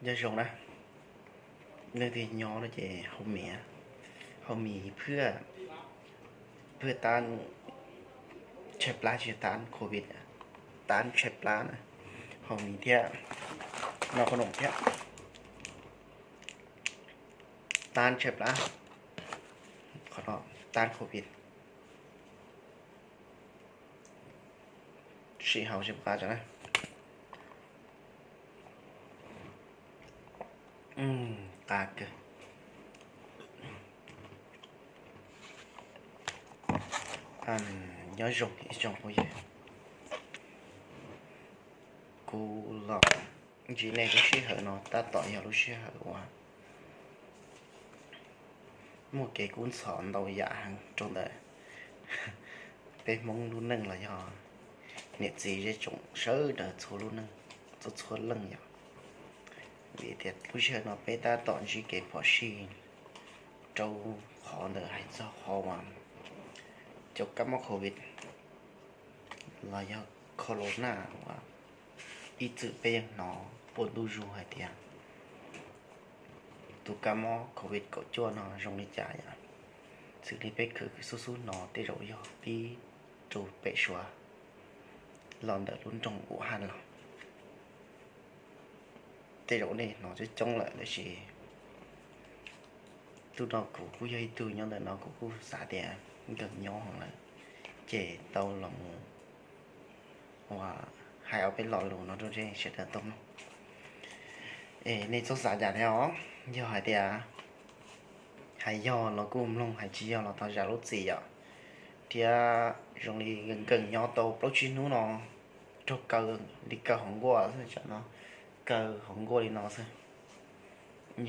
Nyob zoo na, leej twg nyob no ces haus mis, haus mis phwj, phwj tab tshaib plab, tsis tab covid, tab tshaib plab na, haus mis thiab noj qhob noom thiab tab tshaib plab, qhov no tab covid. Sij hawm sib qab tso na. Qab kawg. Nyob zoo ib tsoom phooj ywg, kuv los ntsib nej lub sij hawm no tab tom yog lub sij hawm uas muaj kev kub ntxhov ntau yam heev rau ntawm peb Hmoob lub neej los yog niam txiv zej tsoom sawv daws txhua lub neej, txhua txhua leej yom. Vim tias lub sij hawm no peb tab tom ntsib kev phom sij rau qhov ntawm hais txog qhov uas cov kab mob covid los yog corona uas ib txwm peb yeej hnov puas ntuj zus hais tias tus kab mob covid kaum cuaj no zoo li cas yom. Xws li peb khwv xub xub hnov tej zaum yog pib rau pem Suav los ntawm lub nroog Wuhan los. Tej zaum nej hnov coob coob lawm tab sis tus no kuv kuj yog ib tug nyob ntawm no kuv kuj xav tias nkees nyob heev lawm ces tau los mus uas hais ob peb lo lus no rau nej sawv daws tau mloog. Es nej txhob xav cas thiab os, yog hais tias hais yog los kuj mloog, hais tsis yog los thov zam lub txim yom. Thiab zoo li nkees nyob tau plaub tsib hnub no raug kaw li kaw hauv nkuaj xwb, tsam no kaw hauv nkuaj li no xwb.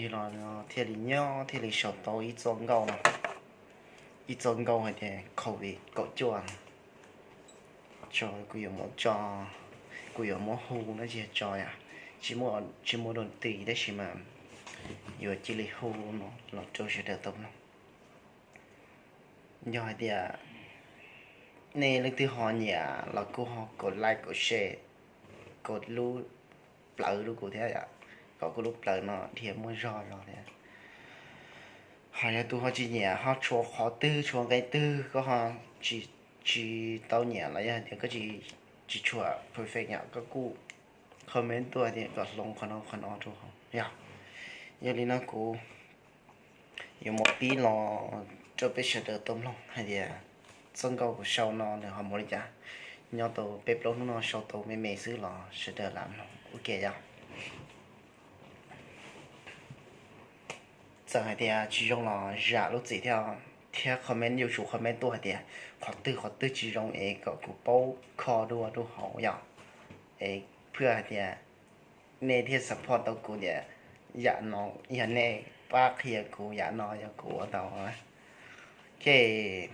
Yog los thiaj li nyob thiaj li sau tau ib txoj nkauj no, ib txoj nkauj hais tias covid kaum cuaj. Kuv yuav muab tso, kuv yuav muab hu no tsis yog tso yom, tsis muaj dua tis tab sis mas yuav cia li hu no los rau sawv daws tau mloog. Yog hais tias nej leej twg ho nyiam los kuj ho kom like kom share, kom lub plawv rau kuv thiab yom, kom kuv lub plawv no dhia muaj zog zog thiab. Ho yog tus ho tsis nyiam, ho tshuav qhov twg tshuav nqe twg koj ho tsis tau nyiam los yog hais tias koj tsis tshua perfect yom, koj kuj comment tuaj tias kom hloov qhov no qhov no rau hauv yog. Yog li no kuv yuav muab pib los rau peb sawv daws tau mloog hais tias txoj nkauj kuv sau no nws ho mus li cas. Nyob tau peb plaub hnub no sau tau me me xwb los sawv daws lam mloog ua ke yom. Txawm hais tias tsis zoo los zam lub txim thiab, thiab comment yuav tsum comment tuaj hais tias qhov twg qhov twg tsis zoo es kom kuv paub kho dua rau hauv yom. Es phwj hais tias nej thiaj support tau kuv tias yam no yog nej pab qhia kuv, yam no yog kuv ua tau. Ces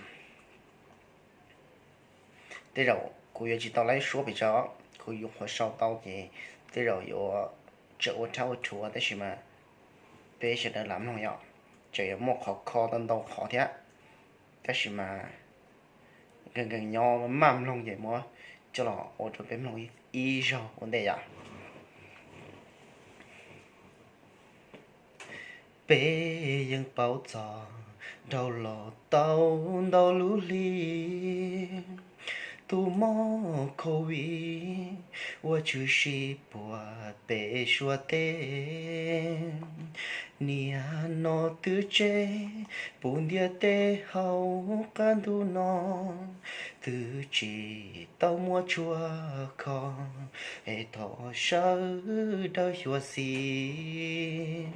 tej zaum kuv yuav tsis tau laib suab pes tsawg, kuv yuav qhuav sau tau ces tej zaum yuav tseem ua rhab ua rhuav tab sis mas peb sawv daws lam mloog yom, tseem yuav muaj qhov kho tau ntau qhov thiab. Tab sis mas nkees nkees nyob maj mloog ces muab coj los ua rau peb mloog ib zaug ua ntej yom. Peb yeej paub txog dhau los tau ntau lub hli, tus mob covid ua tshwm sim puag pem Suav teb. Niaj no twb tseg puv ntiaj teb hauv qab ntuj no, twb tsis tau muaj tshuaj kho, es thov sawv daws xyuam xim.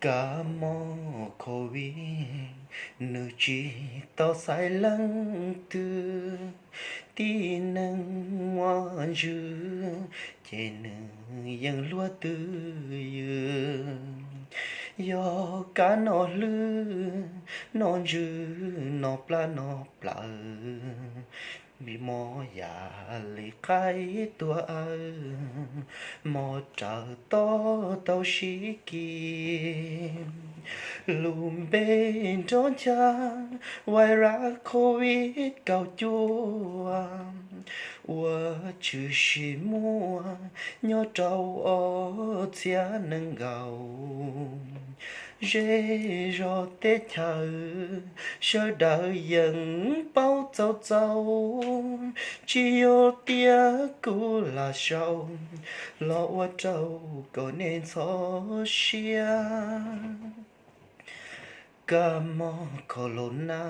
Kab mob covid nws tsis tau xaiv leej twg, tib neeg muaj ntsws ces nws yeej luag twj ywm. Yog kab no hlwb no ntsws no plab no plawv, Vim mob yam li qaib tuag aw, mob raws tob tau sib kis. Lub npe nrov ncha virus covid kaum cuaj, uas tshwm sim muaj nyob rau ob txhiab nees nkaum. Zej zos teb chaws sawv daws yeej paub txaus txaus, tsis yog tias kuv lam sau los ua rau kom nej ntxhov siab. Kab mob corona,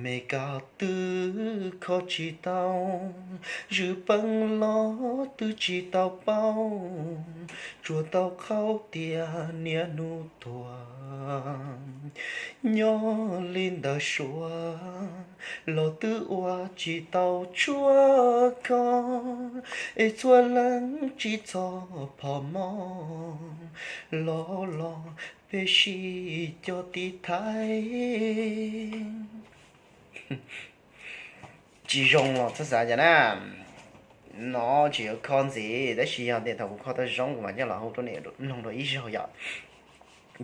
Meskas twb kho tsis tau, zwm peev los twb tsis tau paub, tsuas tau qhia tias niaj hnub tuag. Nyob li ntawd Suav los twb ua tsis tau tshuaj kho, es txhua leej tsis txhob phom mob, los los peb sib cog tiv thaiv. Tsis zoo los txhob xav cas na. No tseem yuav kho ntxiv, tab sis yog tias thaum kuv kho tau zoo kuv mam coj los hu rau nej mloog dua ib zaug yom.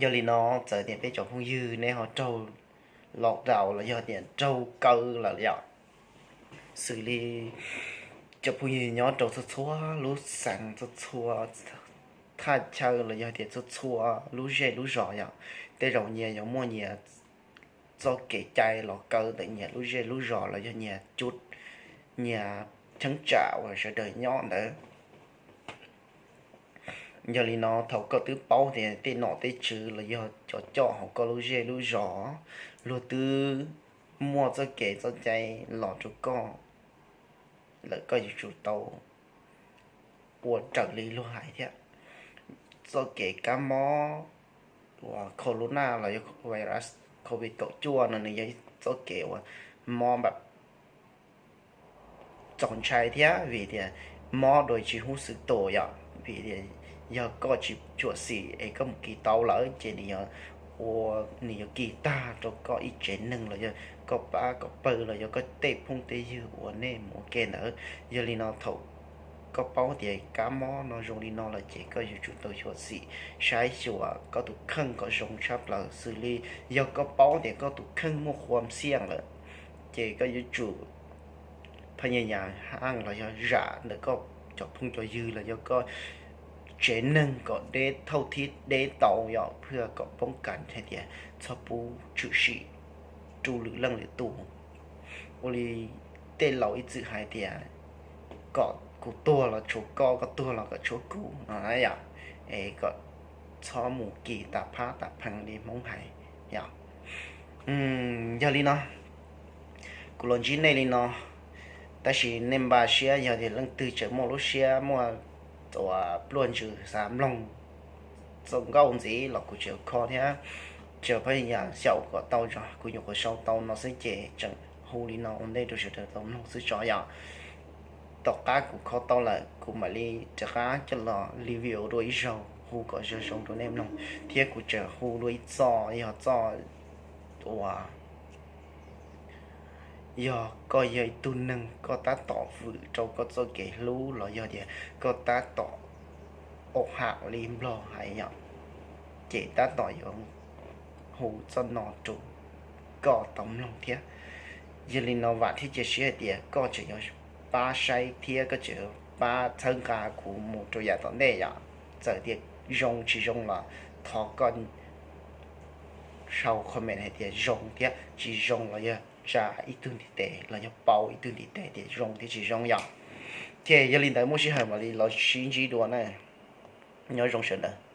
Yog li no, txawm tias peb cov phooj ywg nej ho raug lockdown los yog tias raug kaw lawm yom, xws li cov phooj ywg nyob rau txhua txhua lub xeev, txhua txhua thaj chaw los yog tias txhua txhua lub zej lub zos yom, tej zaum nyias yuav muaj nyias txoj kev cai los kaw ntawm nyias lub zej lub zos los yog nyias cub, nyias cheeb tsam uas sawv daws nyob ntawd. Yog li no, thaum koj twb paub tias tej nom tej tswv los yog cov coj hauv koj lub zej lub zos luag twb muaj txoj kev txoj cai los rau koj lawm, koj yuav tsum tau ua raws li luag hais thiab. Txoj kev kab mob uas corona los yog virus covid kaum cuaj no nws yog txoj kev uas mob npam txaus ntshai thiab, vim tias mob dua tsis hub xwm tus yom. Vim tias yog koj tsis tshua xim es koj mus kis tau lawm ces nws yuav ua, nws yuav kis tag rau koj ib tsev neeg los yog koj pab kom pawg los yog koj tej phooj tej ywg uas nej mus ua ke ntawd. Yog li no, thaum koj paub tias kab mob no zoo li no lawm ces koj yuav tsum tau xyuam xim saib xyuas koj tus kheej kom zoo tshaj plaws, xws li yog koj paub tias koj tus kheej muaj qhua xiaj lawm ces koj yuav tsum phaj nyaj yas haj los yog zam ntawm koj cov phooj cov ywg los yog koj tsev neeg kom deb thauj thib deb tau yom, phaj kom poob kas hais tias txhob pub tshwm sim rau lwm leej lwm tus. Ua li tej laus ib txwm hais tias kom kuv tuag los tshuav koj, koj tuag los kom tshuav kuv no na yom, es kom txhob mus kis tas phab tas pheej li Hmoob hais yom. Yog li no, kuv los ntsib nej li no, tab sis nej npaj siab yog tias leej twg tseem muaj lub siab muaj pluaj ntsws xav mloog txoj nkauj ntxiv los kuv tseem kho thiab, tseem phaj nyaj yas xyaum kom tau tso, kuv nyuam qhuav sau tau no xwb ces tseem hu li no ua ntej rau sawv daws tau mloog xwb tso yom. Tom qab kuv kho tau lawm kuv mam li rov qab coj los review dua ib zaug hu kom zoo zoo rau nej mloog, thiab kuv tseem hu dua ib txoj, yog txoj uas yog koj yog ib tug neeg koj tab tom vwm rau koj txoj kev hlub los yog tias koj tab tom au ham li Nplog hais yom, ces tab tom yuav hu txoj no rau koj tau mloog thiab. Yog li no vam thiab cia siab hais tias koj tseem yuav pab saib thiab koj tseem yuav pab txhawb nqa kuv mus rau yav tom ntej yom. Txawm tias zoo tsis zoo los thov koj sau comment hais tias zoo thiab, tsis zoo los yog tsa ib tug ntiv tes los yog pauv ib tug ntiv tes tias zoo thiab tsis zoo yom. Ces yog li ntawd muaj sij hawm mam li los sib ntsib dua na. Nyob zoo sawv daws.